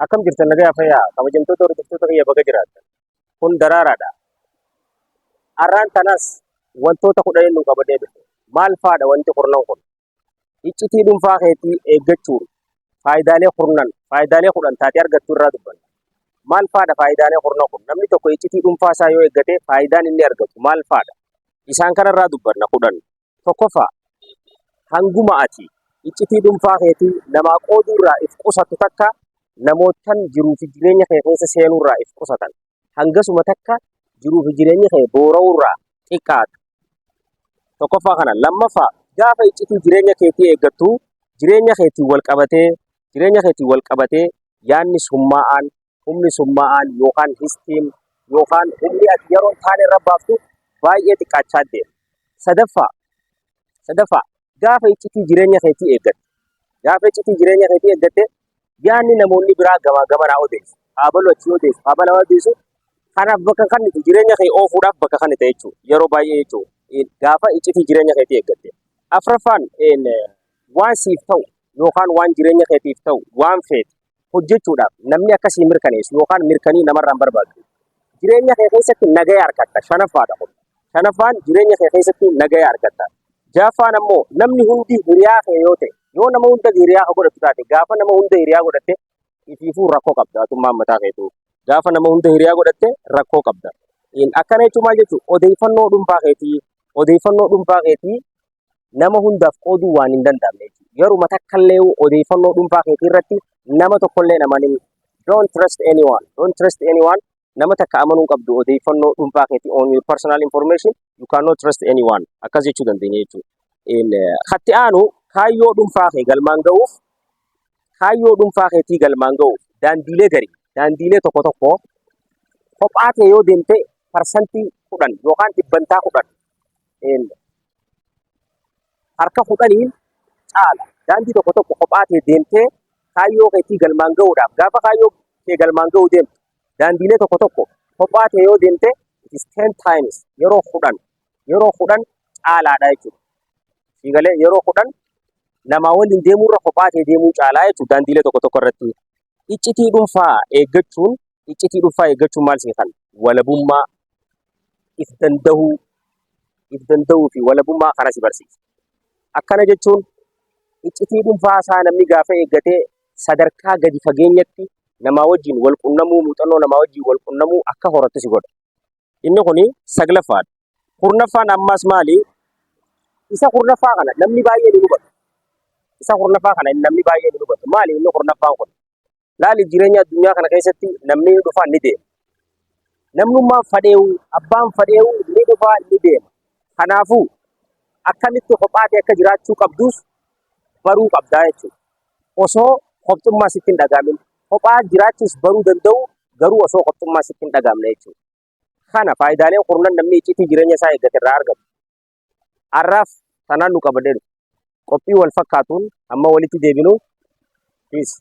Akkam jirtan nagayaa fayyaa kabajamtoota hordoftoota kiyya baga jiraattan. Kun daraaraadha. Arraan tanas wantoota kudhaniin nu qabadee dhufe. Maal faadha wanti kurnan kun? Iccitii dhuunfaa keetii eeggachuun faayidaalee kurnan faayidaalee 10 taatee argattu irraa dubbanna. Maal faadha faayidaalee kurnan kun? Namni tokko iccitii dhuunfaa isaa yoo eeggate faayidaan inni argatu maal faadha? Isaan kanarraa dubbanna 10. Tokkoffaa, hanguma ati iccitii dhunfaa keetii namaa qooduu irraa if qusattu takka namoottan jiruu fi jireenya kee keessa seenuu irraa if qusatan. Hangasuma takka jiruu fi jireenyi kee boora'uu irraa xiqqaata. Tokkoffaa kana. Lammaffaa, gaafa iccitii jireenya keetii eeggattu jireenya keetiin wal qabatee jireenya keetiin wal qabatee yaanni summaa'aan humni summaa'aan yookaan histiin yookaan humni ati yeroo hin taane irra baaftu baay'ee xiqqaachaa deema. Sadaffaa, sadaffaa gaafa iccitii jireenya keetii eeggatte, gaafa iccitii jireenya keetii eeggatte yaanni namoonni biraa gamaa gamanaa odeessu, haabalu achii odeessu, haabala odeessu, kanaaf bakka kannitu jireenya kee oofuudhaaf bakka kannita jechuudha. Yeroo baay'ee jechuudha. Gaafa iccitii jireenya keetii eeggatte. Afraffaan waan siif ta'u yookaan waan jireenya keetiif ta'u waan feete hojjechuudhaaf namni akka sii mirkaneessu yookaan mirkanii namarraa hin barbaaddu. Jireenya kee keessatti nagaya argatta. Shanaffaadha kun. Shanaffaan jireenya kee keessatti nagaya argatta. Ja'affaan ammoo namni hundi hiriyaa kee yoo ta'e yoo nama hunda hiriyaa ka godhattu taate gaafa nama hunda hiriyaa godhatte ifiifuu rakkoo qabda atummaan mataa keetuu. Gaafa nama hunda hiriyaa godhatte rakkoo qabda. Akkana jechuun maal jechuudha? Odeeffannoo dhuunfaa keetii odeeffannoo dhuunfaa keetii nama hundaaf qooduu waan hin danda'amne jechuudha. Yeruma takkallee odeeffannoo dhuunfaa keetii irratti nama tokkollee hin amanin. Don't trust anyone. Don't trust anyone. Nama takka amanuu hin qabdu odeeffannoo dhuunfaa keetii on your personal information you cannot trust anyone. Akkas jechuu dandeenya jechuudha. Katti aanu kaayyoo dhuunfaa kee galmaan ga'uuf kaayyoo dhuunfaa keetii galmaan ga'uuf daandiilee garii daandiilee tokko tokko kophaa kee yoo deemte 10% yookaan 10% harka kudhaniin caala. Daandii tokko tokko kophaa tee deemtee kaayyoo keetii galmaan ga'uudhaaf gaafa kaayyoo kee galmaan ga'uu deemtu daandiilee tokko tokko kophaa tee yoo deemte it is 10 times yeroo 10 yeroo 10 caalaadha jechuudha. Siigalee yeroo 10 namaa waliin deemuurra kophaa tee deemuu caalaa jechuudha daandiilee tokko tokko irratti. Iccitii dhuunfaa eeggachuun iccitii dhuunfaa eeggachuun maal sii kenna? Walabummaa, if danda'uu, if danda'uu fi walabummaa kana si barsiisa. Akkana jechuun iccitii dhuunfaa isaa namni gaafa eeggatee sadarkaa gadi fageenyatti namaa wajjin wal qunnamuu, muuxannoo namaa wajjin wal qunnamuu akka horattu si godha. Inni kuni saglaffaadha. Kurnaffaan ammas maali? Isa kurnaffaa kana namni baay'een hin hubatu. Isa kurnaffaa kana namni baay'een hin hubatu. Maali inni kurnaffaan kun? Laali jireenya addunyaa kana keessatti namni ni dhufa ni deema. Namnummaan fadheewu abbaan fadheewu ni dhufa ni deema. Kanaafuu akkamitti kophaatee akka jiraachuu qabduus baruu qabdaa jechuudha. Osoo kophxummaa sitti hin dhagaamin kophaa jiraachuus baruu danda'u garuu osoo kophxummaa sitti hin dhagaamne jechuudha. Kana faayidaaleen kurnan namni iccitii jireenya isaa eeggate irraa argatu. Har'aaf tanaan nu qabadhee dhufe. Qophii wal fakkaatuun hamma walitti deebinu peace.